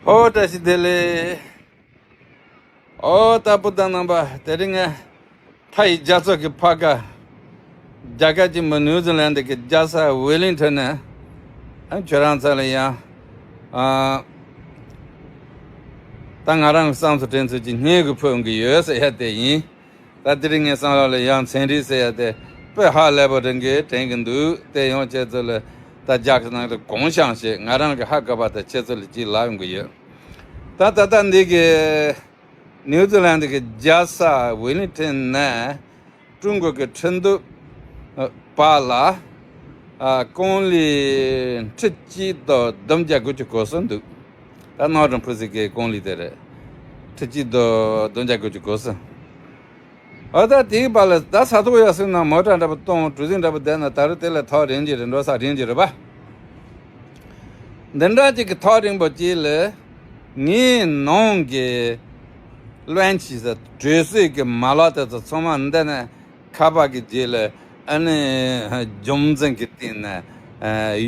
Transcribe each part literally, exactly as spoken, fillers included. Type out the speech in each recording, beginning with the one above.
ཨོ་བཀྲ་ཤིས་བདེ་ལེགས། ཨོ་ལྟ་བུ་དང་རྣམ་པ་དེ་རིང་ངས་མཐའ་ཡི་རྒྱ་མཚོ་གི་ཕ་ག་རྒྱ་གར་གྱི་མི་ནིའུ་ཛི་ལན་ཌི་གི་རྒྱལ་ས་ཝེ་ལིང་ཊོན་ནས་ཨ་ཁྱོད་རང་ཚོ་ལ་ཡང་ཨ་ད་ང་རང་གི་བསམ་ཚུལ་དྲན་ཚུལ་གྱི་སྙན་གི་ཕུལ་གི་ཡོད་ཟེར་ཡ་དེ་ཡིན། ད་དེ་རིང་ངའི་བསམ་བློ་ལ་ཡང་ཚན་རིག་ཟེར་ཡ་དེ་དཔེ་ཧ་ལས་པ་རང་གིས་དྲན་གི་འདུག་དེ་ཡང་ཁྱེད་ཚོ་ལ་ད་རྒྱ་གི་ནང་དུ་གང་ཤང་ཞིག་ང་རང་གི་ཧ་གོ་བ་དང་ཁྱེད་ཚོ་ལ་ཅིག་ལབ་ཡོང་གི་ཡོད། ད་ད་ལྟ་འདི་གི་ནིའུ་ཛི་ལན་ཌི་གི་རྒྱལ་ས་ཝེ་ལིང་ཊོན་ནས་ཀྲུང་གོ་གི་ཁྲིན་ཏུའུ་བར་ལ་ཨ་ཀུང་ལི་ཁྲི་གཅིག་དང་བདུན་བརྒྱ་དགུ་བཅུ་གོ་གསུམ་འདུག་ད་ནོར་ཀྲུང་ཕུ་སི་ཀའི་ཀུང་ལི་དེ་རེད། ཁྲི་གཅིག་དང་བདུན་བརྒྱ་དགུ་བཅུ་གོ་གསུམ། འོ་ད་དེའི་བར་ལ་ད་ས་ཐོག་ཡར་སོང་ན་མོ་ཊ་འདྲ་པོ་གཏོང་གྲུ་གཟིངས་འདྲ་པོ་བསྡད་ན་ད་རུང་དེ་ལས་ཐག་རིང་གི་རེད། འགྲོ་ས་རིང་གི་རེད་པ། འདི་འདྲ་ཅིག་གི་ཐག་རིང་པོ་ཅིག་ལ་ངའི་ནང་གི་བློན་ཆེན་ཟེར་གྲོས་གསོལ་གྱི་མ་ལག་དེ་ཚོ་ཚང་མ་འདི་ནས་ཁ་པར་གྱི་རྗེས་ལ་ཨ་ནི་རྒྱུ་མཚན་གྱི་སྟེང་ནས་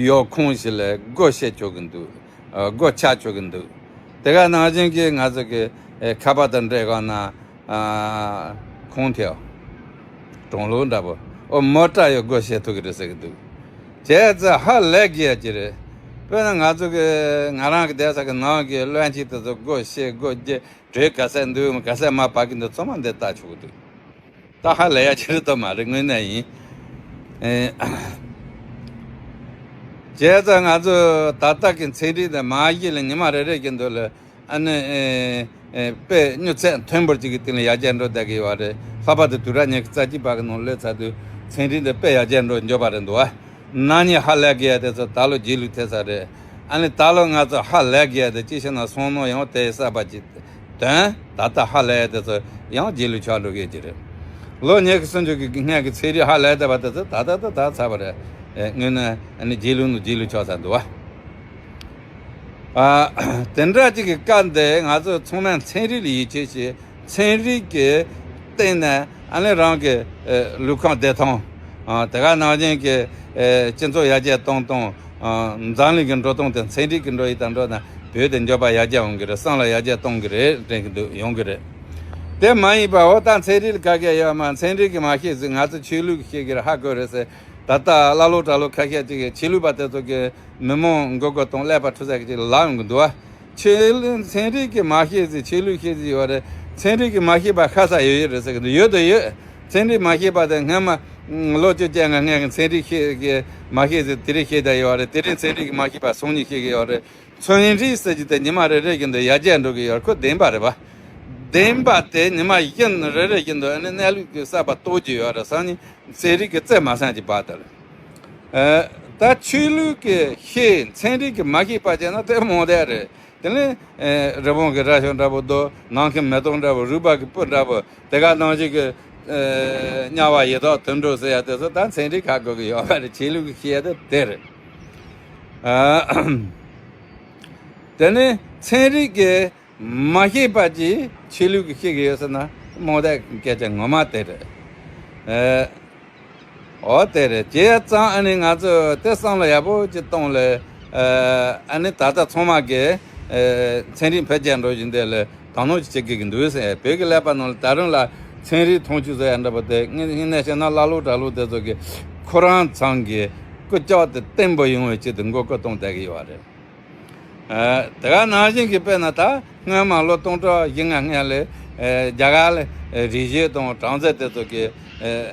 ཡོ་ཁོང་ཞིག་ལ་སྒོ་ཕྱེ་ཆོག་གི་འདུག་སྒོ་ཕྱེ་ཆོག་གི་འདུག་དེ་ག་ནང་བཞིན་གྱི་ང་ཚོ་གི་ཁ་པར་དང་འབྲེལ་གང་ན། ཨ་ཁོང་ཐེའོ། གྲོང་ལུགས་འདྲ་པོ། ཨོ་མོ་ཊ་ཡོད་སྒོ་ཕྱེ་ཐུབ་ཀྱི་རེད་ཟེར་གྱི་འདུག་བྱས་ཙང་ཧ་ལས་དགོས་ཡ་ཅིག་རེད། དཔེར་ན་ང་ཚོ་གི་ང་རང་གི་བསྡད་ས་གི་ནང་གི་བློན་ཆེན་དེ་ཚོ་སྒོ་ཕྱེ་སྒོ་བརྒྱབ་གྲོས་ག་ཚད་འདུག་ག་ཚད་མར་བབས་ཀྱི་འདུག་ཚང་མ་འདི་ལྟ་ཆོག་གི་འདུག་ད་ཧ་ལས་ཡ་ཅིག་རེད་དོ་མ་རེད། དངོས་གནས་ཡིན། ཨེ། བྱས་ཙང་ང་ཚོ་ད་ལྟ་གི་ཚན་རིག་དང་མ་གཞི་ལ་ཉི་མ་རེ་རེ་གི་འདུག་ལ། ཨ་ནི་ཨེ་ཨེ་དཔེ་མྱུར་ཚད་མཐོན་པོ་ཅིག་གི་སྟེང་ལ་ཡར་རྒྱས་འགྲོ་བསྡད་ཀྱི་ཡོད་རེད། ལྷག་པར་དུ་དུས་རབས་ཉི་ཤུ་རྩ་གཅིག་པ་གི་ནང་སླེབས་ཚར་དུས་ཚན་རིག་འདི་དཔེ་ཡར་རྒྱས་འགྲོ་འགྱོད་པ་རེད་འདུག་ཨ། ན་ནིང་ཧ་ལས་དགོས་ཡ་དེ་ཚོ་ད་ལོ་རྗེས་ལུས་ཐེབས་ས་རེད། ཨ་ནི་ད་ལོ་ང་ཚོ་ཧ་ལས་དགོས་ཡ་དེ་ཅི་ཞིག་ན་སོང་ནོ་ཡང་དེ་གསར་པ་ཅིག་དོན་ད་ལྟ་ཧ་ལས་ཡ་དེ་ཚོ་ཡང་རྗེས་ལུས་ཆགས་འགྲོ་གི་ཡོད་ཀྱི་རེད། ལོ་ཉི་ཤུ་སུམ་ཅུ་གི་སྔོན་གྱི་ཚན་རིག་ཧ་ལས་བསྡད་པ་དེ་ཚོ་ད་ལྟ་ད་ད་ཚར་བ་རེད། ཨེ་དངོས་གནས་ཨ་ནི་རྗེས་ལུས་ནོ་རྗེས་ལུས་ཆགས་ཚར་འདུག་བ། ཨ། དེ་འདྲ་ཅིག་གི་སྐབས་འདི་ང་ཚོ་ཚང་མས་ཚན་རིག་ལ་ཡིད་ཆེས་བྱེད། ཚན་རིག་གི་སྟེང་ནས་ཨ་ནི་རང་གི་ཨེ་ལུས་ཁམས་བདེ་ཐང་། ཨ། དེ་ག་ནང་བཞིན་གྱི་ཨེ་སྤྱི་ཚོགས་ཡར་རྒྱས་གཏོང་སྟངས། ཨ། འཛམ་གླིང་གི་འགྲོ་སྟངས་དེ་ཚན་རིག་གི་འགྲོ་ཡི་དང་འགྲོ་ན་བོད་དེ་འགྱོད་པ་ཡར་རྒྱས་འོང་གི་རེད། བསམ་བློ་ཡར་རྒྱས་གཏོང་གི་རེད་དྲན་གི་འདུག་ཡོང་གི་རེད། དེ་མ་ཡིན་པ་འོ་ད་ཚན་རིག་ལ་དཀའ་ངལ་ཡོད་མ། ཚན་རིག་གི་མ་ཤེས་ཟིག་ང་ཚོ་ཆོས་ལུགས་ཀྱི་ཤེས་གི་རེད། ཧ་གོ་རེད་ཟེར། ད་ལྟ་ཀླ་ཀློ་གྲྭ་ལོ་ཁ་ཤས་ཅིག་གིས་ཆོས་ལུགས་པ་དེ་ཚོ་གིས་མི་མང་མགོ་སྐོར་དང་ཀླད་པ་འཁྲུ་ས་གི་ཅིག་ལབ་ཡོང་གི་འདུག་བ། ཆོས་ལུགས་ཚན་རིག་གི་མ་ཤེས་ཟིག་ཆོས་ལུགས་ཤེས་ཟིག་ཡོད་རེད། ཚན་རིག་གི་མ་ཤེས་པ་ཁ་ས་ཡོད་ཡོད་རེད་ཟེར་གི་འདུག་ཡོད་དང་ཡོད། ཚན་རིག་མ་ཤེས་པ་དེ་སྔན་མ་ལོ་བཅོ་བརྒྱད་ལྔ་སྔན་གྱི་ཚན་རིག་ཤེས་གི་མ་ཤེས་ཟིག་དེ་རིང་ཤེས་བསྡད་ཡོད་རེད། དེ་རིང་ཚན་རིག་གི་མ་ཤེས་པ་སང་ཉིན་ཤེས་གི་ཡོད་རེད། ཚན་རིག་ཟེར་གྱི་དེ་ཉི་མ་རེ་རེ་བཞིན་དུ་ཡར་རྒྱས་འགྲོ་གི་ཡོད། ཁོ་བདེན་པ་རེད་པ། བདེན་པ་དེ་ཉི་མ་བཞིན་རེ་རེ་བཞིན་དུ་ཨ་ནི་གནས་ལུགས་ཀྱི་གསར་པ་རྟོགས་ཀྱི་ཡོད་རེད། སང་ཉིན་ཚན་རིག་གི་རྩེ་མ་སང་གྱི་བར་དུ་ལ། ཨ། ད་ཆོས་ལུགས་ཀྱི་ཤེས་ཚན་རིག་གི་མ་ཤེས་པ་བྱས་ན་དེ་མང་དེ་རེད། དེ་ནི་ཨ་རི་བོང་གི་རྭ་ཅོ་འདྲ་པོ་འདུག་ནམ་མཁའི་མེ་ཏོག་འདྲ་པོ། རུས་སྦལ་གྱི་སྤུ་འདྲ་པོ། དེ་ག་ནང་བཞིན་གྱི་ཨ་དམྱལ་བ་ཡི་དྭགས་དུད་འགྲོ་ཟེར་ཡ་དེ་ཚོ་ད་ཚན་རིག་ཧ་གོ་གི་ཡོད་མ་རེད། ཆོས་ལུགས་ཀྱི་ཤེས་ཡ་དེ་དེ་རེད། ཨ། དེ་ནི་ཚན་རིག་གི་མ་ཤེས་པ་ཅིག་ཆོས་ལུགས་ཀྱི་ཤེས་ཀྱི་ཡོད་ཟེར་ན་རྨོངས་དད་སྐད་ཆ་ངོ་མ་དེ་རེད། ཨེ། འོ་དེ་རེད། བྱས་ཙང་ཨ་ནི་ང་ཚོས་དེ་བསམ་བློ་ཡག་པོ་ཅིག་གཏོང་ལ། ཨ་ནི་ད་ལྟ་ཚང་མ་གིས་ཨེ་ཚན་རིག་འཕེལ་རྒྱས་འགྲོ་བཞིན་དེ་ལ་དོ་སྣང་ཅིག་བྱེད་དགོས་ཀྱི་འདུག་ཟེར། བོད་ཀྱི་ཀླད་པ་ནང་ལ་ད་རུང་ལ་ཚན་རིག་མཐོང་ཆོས་ཟེར་ཡ་འདྲ་པོ་དེ་དངོས་གནས་བཤད་ན་ཀླ་ཀློ་གྲྭ་ལོ་དེ་ཚོ་གིས་ཁོ་རང་ཚང་གི་སྐུ་ལྕགས་དེ་བརྟན་པོ་ཡོང་བའི་ཆེད་དུ་མགོ་སྐོར་གཏོང་བསྡད་ཀྱི་ཡོད་རེད། ཨ། དེ་ག་ནང་བཞིན་གྱི་དཔེར་ན་ད་སྔོན་མ་ལོ་སྟོང་ཕྲག་བཞི་ལྔ་སྔོན་ལ་ཨ་རྒྱ་གར་ལ་ཨ་རིག་གཞུང་དང་བྲམ་ཟེ་དེ་ཚོ་གིས་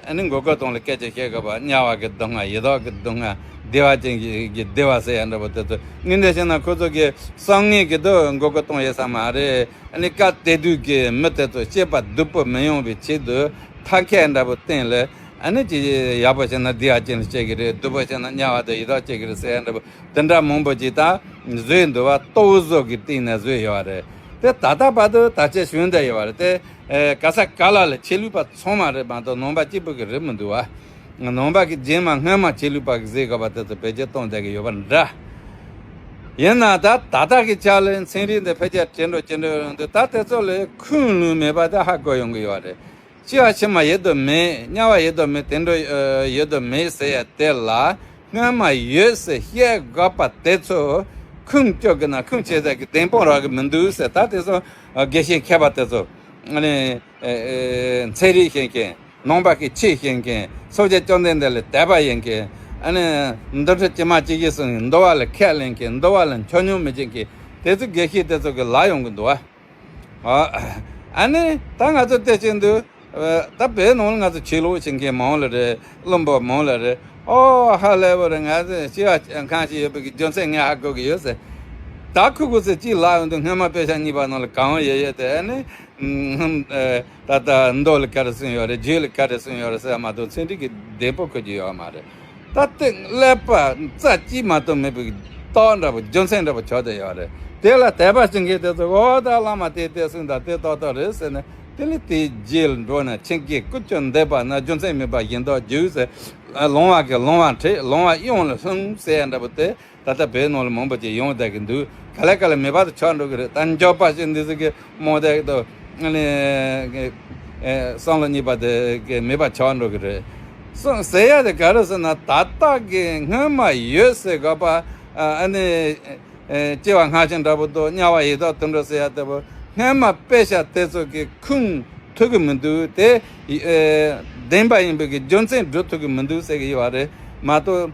ཨ་ནི་མགོ་སྐོར་གཏོང་ལ་སྐད་ཆ་བཤད་དགོས་པ། དམྱལ་བ་གི་སྡུག་བསྔལ། ཡི་དྭགས་ཀྱི་སྡུག་བསྔལ། བདེ་བ་ཅན་གྱི་བདེ་བ་ཟེར་ཡ་འདྲ་པོ་དེ་ཚོ་དངོས་གནས་བཤད་ན་ཁོ་ཚོ་གིས་བསམ་ངན་གྱི་དུ་མགོ་སྐོར་གཏོང་ཡོད་ས་མ་རེད། ཨ་ནི་སྐབས་དེ་དུས་ཀྱི་མི་དེ་ཚོ་སྐྱེས་པ་སྡུག་པོ་མི་ཡོང་བའི་ཆེད་དུ་ཐབས་མཁས་འདྲ་པོ་བསྟན་ལ། ཨ་ནི་ཅི་ཡག་པོ་བྱས་ན་བདེ་བ་ཅན་ལ་སྐྱེ་གི་རེད། སྡུག་པོ་བྱས་ན་དམྱལ་བ་དང་ཡི་དྭགས་སྐྱེ་གི་རེད་ཟེར་ཡ་འདྲ་པོ་དེ་འདྲ་མང་པོ་ཅིག་ད་བཟོས་འདུག་བ། རྟོག་བཟོ་གི་སྟེང་ནས་བཟོས་ཡོད་རེད། དེ་ད་ལྟ་བར་དུ་དར་ཁྱབ་བྱུང་བསྡད་ཡོད་རེད། དེ་ཨེ་ག་ས་ག་ལ་ལ་ཆོས་ལུགས་པ་ཚང་མ་རེད་མ་གཏོགས་ནང་པ་གཅིག་པུ་གི་རེད་མི་འདུག་བ། ནང་པ་གི་རྗེས་མ་སྔོན་མ་ཆོས་ལུགས་པ་གི་བཟོས་དགོས་པ་དེ་ཚོ་བེད་སྤྱོད་གཏོང་བསྡད་གི་ཡོད་པ་འདྲ། ཡིན་ན་ད་ད་ལྟ་གི་ཆ་ལ་ཚན་རིག་འདི་འཕེལ་རྒྱས་ཇེ་མགྱོགས་ཇེ་མགྱོགས་ཡོང་དུས་ད་དེ་ཚོ་ལ་ཁུངས་ལུང་མེད་པ་དེ་ཧ་གོ་ཡོང་གི་ཡོད་རེད། སྐྱེ་བ་ཕྱི་མ་ཡོད་དོ་མེད། དམྱལ་བ་ཡོད་དོ་མེད། དུད་འགྲོ་ཨ་ཡོད་དོ་མེད་ཟེར་ཡ་དེ་ལ་སྔོན་མ་ཡོད་ཟེར་བཤད་དགོས་པ་དེ་ཚོ་ ཁུངས་སྐྱོ་གི་ན་ཁུངས་ཆེ་ས་གི་བདེན་དཔང་རག་གི་མི་འདུག་ཟེར། ད་དེ་ཚོ་དགེ་བཤེས་མཁས་པ་དེ་ཚོ་ཨ་ནི་ཚན་རིག་ཤེས་མཁན། ནང་པ་གི་ཆོས་ཤེས་མཁན། སོ་སྐྱེ་བཅོམ་ལྡན་འདས་ལ་དད་པ་ཡོད་མཁན། ཨ་ནི་འདུལ་ཁྲིམས་ཇི་མ་ཇི་བཞིན་གསུངས་ནས་འདུལ་བ་ལ་ཁས་ལེན་མཁན། འདུལ་བ་ལ་འཁྱོག་མྱོང་མི་བྱེད་མཁན། དེ་ཚོ་དགེ་བཤེས་དེ་ཚོ་གི་ལ་ཡོང་གི་འདུག་བ། ཨ་ཨ་ནི་ད་ང་ཚོ་བལྟས་བཞིན་དུ་ད་བོད་ནང་ལ་ང་ཚོ་ཆོས་ལུགས་བྱེད་མཁན་མང་ལ་རེད། བླུན་པོ་མང་ལ་རེད། ཨོ་ཧ་ལས་པ་རེད། ང་ཚོ་སྐྱེ་བ་གང་ཞིག་ཡོད་པའི་གི་རྒྱུ་མཚན་ངས་ཧ་གོ་གི་ཡོད་ཟེར། ད་ཁུ་ཁུ་ཟེར་གཅིག་ལ་ཡོང་དུས་སྔོན་མ་དཔེ་ཆ་གཉིས་པ་ནང་ལ་གང་ཡོད་ཡོད་དེ། ཨ་ནི་ད་ལྟ་མདོ་ལ་ག་རེ་གསུངས་ཡོད་རེད། རྒྱུད་ལ་ག་རེ་གསུངས་ཡོད་རེད་ཟེར་མ་གཏོགས་ཚན་རིག་གི་བདེན་དཔང་འཁོད་ཀྱི་ཡོད་མ་རེད། ད་ལྟའི་ཀླད་པ་རྩ་གཅིག་མ་གཏོགས་མེད་པའི་རྟགས་འདྲ་པོ་རྒྱུ་མཚན་འདྲ་པོ་ཆགས་བསྡད་ཡོད་རེད། དེ་ལ་དད་པ་བྱེད་མཁན་དེ་ཚོ་འོ་ད་བླ་མ་དེས་དེ་གསུངས་དང་དེ་ཏག་ཏག་རེད་ཟེར་ནས། དེ་ལས་དེའི་རྗེས་ལ་འགྲོ་ན་ཆེན་གྱི་ཀུ་ཅོ་འདེབས་པ་ན་རྒྱུ་མཚན་མེད་པ་གཞན་དག་རྒྱུ་ཟེར། ལོང་བ་གི་ལོང་བ་ཁྲིད། ལོང་བ་གཡང་ལ་ལྷུང་ཟེར་ཡ་འདྲ་པོ་དེ། ད་ལྟ་བོད་ནང་ལ་མང་པོ་ཅིག་ཡོང་བསྡད་ཀྱི་འདུག་ག་ལེ་ག་ལེ་མེད་པ་དེ་ཆགས་འགྲོ་གི་རེད། ད་འཇོག་པ་ཞིག་འདི་ཚོ་གི་རྨོངས་བསྡད་ཀྱི་འདུག་ཨ་ནི་བསམ་བློ་གཉིས་པ་དེ་གི་མེད་པ་ཆགས་འགྲོ་གི་རེད། སོང་ཟེར་ཡ་དེ་ག་རེ་ཟེར་ན། ད་ལྟ་གི་སྔོན་མ་ཡོད་ཟེར་དགོས་པ། ཨ་ནི་སྐྱེ་བ་སྔ་ཕྱི་འདྲ་པོ་འདུག་དམྱལ་བ་ཡི་དྭགས་དུད་འགྲོ་ཟེར་ཡ་དེ་པོ། སྔོན་མ་དཔེ་ཆ་དེ་ཚོ་གི་ཁུངས་ཐུབ་ཀྱི་མི་འདུག་དེ་ཨེ་བདེན་པ་ཡིན་པའི་གི་རྒྱུ་མཚན་སྒྲུབ་ཐུབ་ཀྱི་མི་འདུག་ཟེར་གྱི་ཡོད་རེད་མ་གཏོགས།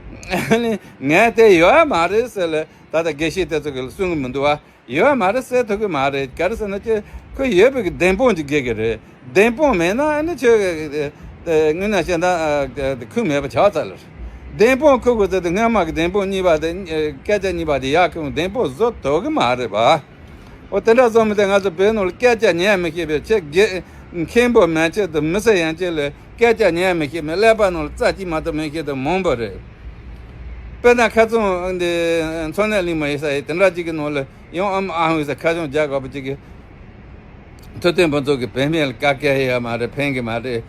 ཨ་ནི་ངས་དེ་ཡོད་མ་རེད་ཟེར་ལ། ད་ལྟ་དགེ་བཤེས་དེ་ཚོ་གི་གསུང་གི་མི་འདུག་བ། ཡོད་མ་རེད་ཟེར་ཐུབ་ཀྱི་མ་རེད། ག་རེ་ཟེར་ན་ཁྱོད་ཁོ་ཡོད་པའི་གི་བདེན་དཔང་ཅིག་དགོས་ཀྱི་རེད། བདེན་དཔང་མེད་ན་ཨ་ནི་ཁྱོད་དངོས་གནས་བཤད་ན་ཁུངས་མེད་པ་ཆགས་ཚར་ལ། བདེན་དཔང་ཁུ་ཁུ་ཟེར་དུས་སྔོན་མ་གི་བདེན་དཔང་གཉིས་པ་དེ། སྐད་ཆ་གཉིས་པ་དེ་ཡག་གི་བདེན་དཔང་བཟོ་ཐུབ་ཀྱི་མ་རེད་པ། འོ་དེ་འདྲ་བཟོ་མི་དེ་ང་ཚོ་བོད་ནང་ལ་སྐད་ཆ་ཉན་མི་ཤེས་པའི་ཆེ་དགེ་མཁན་པོ་མན་ཆད་དུ་མི་ཟེར་ཡན་ཆད་ལ་སྐད་ཆ་ཉན་མི་ཤེས་མི། ཀླད་པ་ནང་ལ་རྩ་གཅིག་མ་གཏོགས་མི་ཤེས་དུ་མང་པོ་རེད། དཔེར་ན་ཁ་ཚོན་འདི་མཚོ་གནས་གླིང་མ་ཡིན་ས་ཡི་དེ་འདྲ་ཅིག་གི་ནང་ལ་ཡང་ཨམ་ཨ་ཧུ་ཟེར་ཁ་བྱང་རྒྱག་དགོས་པ་ཅིག་གི། ཐུབ་བསྟན་ཕུན་ཚོགས་ཀྱི་བུད་མེད་ལ་བཀའ་བཀལ་ཡོད་མ་རེད། ཕན་གི་མ་རེད།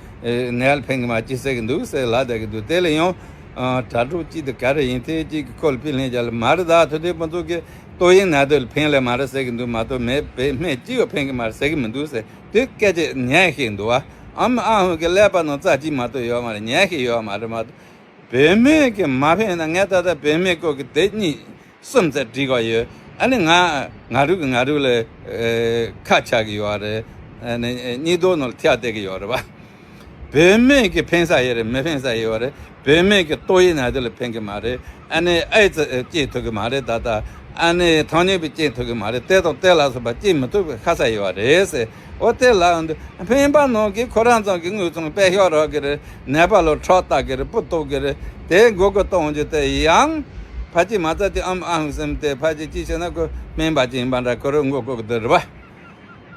ནད་ལ་ཕན་གི་མ་ཅི་ཟེར་གི་འདུག་ཟེར་ལབ་བསྡད་གི་འདུག་དེ་ལ་ཡང་གྲྭ་གྲོགས་གཅིག་དང་ག་རེ་ཡིན་དེ་གཅིག་གི་ཁོ་ལ་ཕི་ལན་རྒྱག་ལ་མ་རེད། ད་ཐུབ་བསྟན་ཕུན་ཚོགས་ཀྱི་ཏོག་དབྱིབས་ནད་དུག་ལ་ཕན་ལ་མ་རེད་ཟེར་གི་འདུག་མ་གཏོགས་མེད་པའི་སྨན་གཅིག་ཡང་ཕན་གི་མ་རེད་ཟེར་གི་མི་འདུག་ཟེར། དེ་སྐད་ཆ་ཉན་ཤེས་འདུག་བ། ཨམ་ཨ་ཧུ་གི་ཀླད་པ་ནང་རྩ་གཅིག་མ་གཏོགས་ཡོད་མ་རེད། ཉན་ཤེས་ཡོད་མ་རེད་མ་གཏོགས། བུད་མེད་ཀྱི་མ་ཕན་ན་ངས་ད་ལྟ་བུད་མེད་སྐོར་གྱི་དེབ་གཉིས་གསུམ་ཙམ་བྲིས་ག་ཡོད། ཨ་ནི་ང་ང་རུ་གི་ང་རུ་ལ་ཨེ་ཁ་ཆག་གི་ཡོད་རེད། ཨ་ནི་སྙིང་སྟོབས་ནང་ལ་ཐེག་བསྡད་ཀྱི་ཡོད་རེད་པ། བུད་མེད་ཀྱི་ཕན་ས་ཡོད་རེད། མི་ཕན་ས་ཡོད་རེད། བུད་མེད་ཀྱི་ཏོག་དབྱིབས་ནད་དུག་ལ་ཕན་གི་མ་རེད། ཨ་ནི་ཨེ་ཙི་སྐྱེ་ཐུབ་གི་མ་རེད། ད་ལྟ་ཨ་ནི་ཐང་ཉེས་པའི་སྐྱེ་ཐུབ་གི་མ་རེད། དེ་དང་དེ་ལ་སོགས་པ་སྐྱེ་མི་ཐུབ་པའི་ཁ་ས་ཡོད་རེད་ཟེར། འོ་དེ་ལ་འདི་སྨན་པ་ནང་གི་ཁོ་རང་ཚང་གི་དངུལ་ཚང་པད་ཤོག་རག་གི་རེད། ནད་པ་ལ་ཁྲག་ལྟ་གི་རེད། སྤུ་གཏོགས་གི་རེད། དེ་མགོ་སྐོར་གཏོང་རྒྱུ་དེ་ཡང་ཕལ་ཆེར་མ་རྩ་དེ་ཨམ་ཨ་ཧུ་སེམས་དེ་ཕལ་ཆེར་ཅི་བྱས་ན་ཁོ་སྨན་པ་ཅིག་ཡིན་པ་འདྲ་ཁོ་རང་མགོ་སྐོར་གི་འདུག་རེད་པ།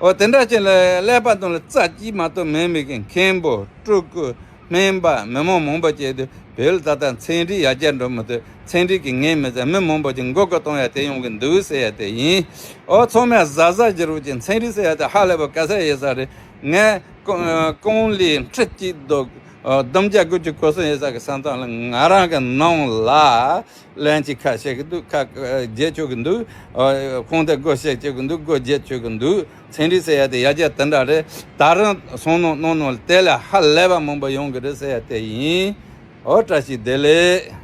འོ་དེ་འདྲ་ཅིག་ལ་ཀླད་པ་དང་ལ་རྩ་གཅིག་མ་གཏོགས་མེད་མི་གི་མཁན་པོ་སྤྲུལ་སྐུ་སྨན་པ་མི་མང་མང་པོ་བྱས་དུས་བོད་ལ་ད་ལྟ་ཚན་རིག་ཡར་རྒྱས་འགྲོ་མི་ཐུབ། ཚན་རིག་གི་ངོས་མི་ཟ། མི་མང་པོ་ཅིག་མགོ་སྐོར་གཏོང་ཡ་དེ་ཡོང་གི་འདུག་ཟེར་ཡ་དེ་ཡིན། ཨོ་ཚང་མས་གཟབ་གཟབ་བྱེད་རོགས་གྱིས། ཚན་རིག་ཟེར་ཡ་དེ་ཧ་ལས་པ་ག་ས་ཡོད་ས་རེད། ངས་ཀོང་ལི་ཁྲི་གཅིག་དང་བདུན་བརྒྱ་དགུ་བཅུ་གོ་གསུམ་ཡོད་ས་གི་ས་མཚམས་ལ་ང་རང་གི་ནང་ལ་ལན་གཅིག་ཁ་བཤད་གི་འདུག་ཁ་བརྗེད་ཆོག་གི་འདུག་ཁོང་དེ་སྒོ་བཤད་ཆོག་གི་འདུག་སྒོ་བརྗེད་ཆོག་གི་འདུག་ཚན་རིག་ཟེར་ཡ་དེ་ཡར་རྒྱས་དེ་འདྲ་རེད། ད་རུང་སང་ནང་གནངས་ནང་དེ་ལས་ཧ་ལས་པ་མང་པོ་ཡོང་གི་རེད་ཟེར་ཡ་དེ་ཡིན། ཨོ་བཀྲ་ཤིས་བདེ་ལེགས།